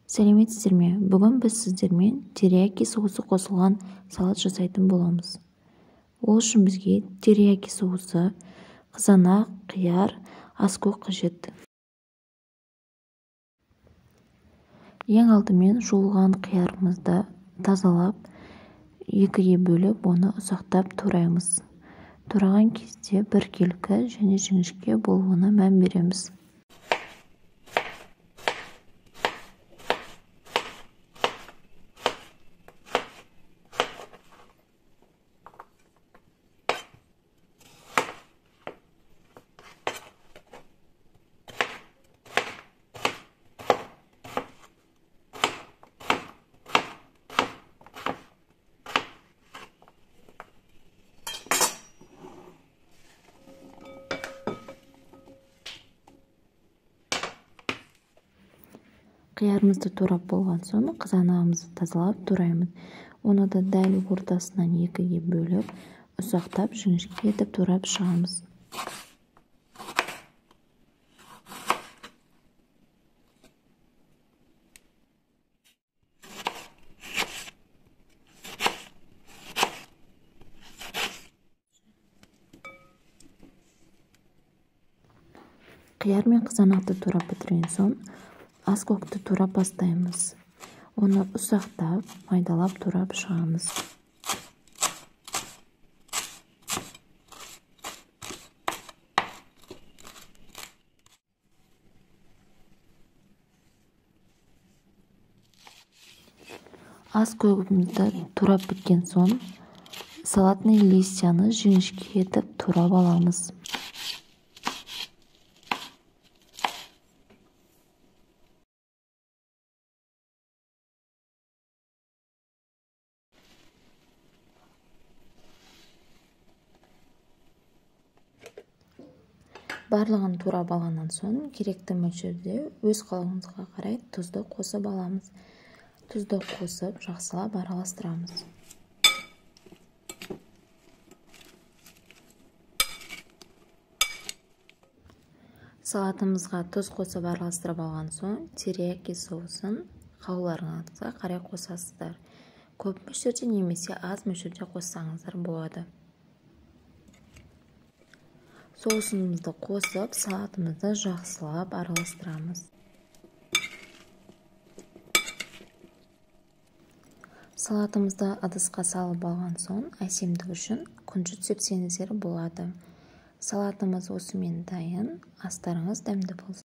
Сәлеметсіздер ме? Бүгін біз сіздермен терияки соусы қосылған салат жасайтын боламыз. Ол үшін бізге терияки соусы, қызанақ, қияр, аскөк қажет. Ең алдымен жуылған қиярымызды тазалап, екіге бөліп, оны ұсақтап тураймыз. Тураған кезде біркелкі және жіңішке болуына мән береміз. Қиярымызды турап болған соң қызанағымызды тазалап тураймыз. Оны да дәл ортасынан екіге бөліп, ұсақтап жіңішке етіп турап шығамыз. Қияр мен қызанақты турап бітірген соң аскөкті турап бастаймыз. Оны ұсақтап, майдалап турап шығамыз. Аскөгімізді турап біткен соң салатный листьяны жіңішке етіп турап аламыз. Барлығын турап алғаннан соң керекті мөлшерде өз қалауыңызға қарай тұзды қосып аламыз. Тұзды қосып жақсылап араластырамыз. Салатымызға тұз қосып араластырып алған соң терияки соусын қалауларыңызға қарай қосасыздар. Көп мөлшерде немесе аз мөлшерде қоссаңыздар болады. Соусымызды қосып, салатымызды жақсылап араластырамыз. Салатымызды ыдысқа салып алған соң, әсемдік үшін күнжіт сепсеңіздер болады. Салатымыз осымен дайын. Астарыңыз дәмді болсын.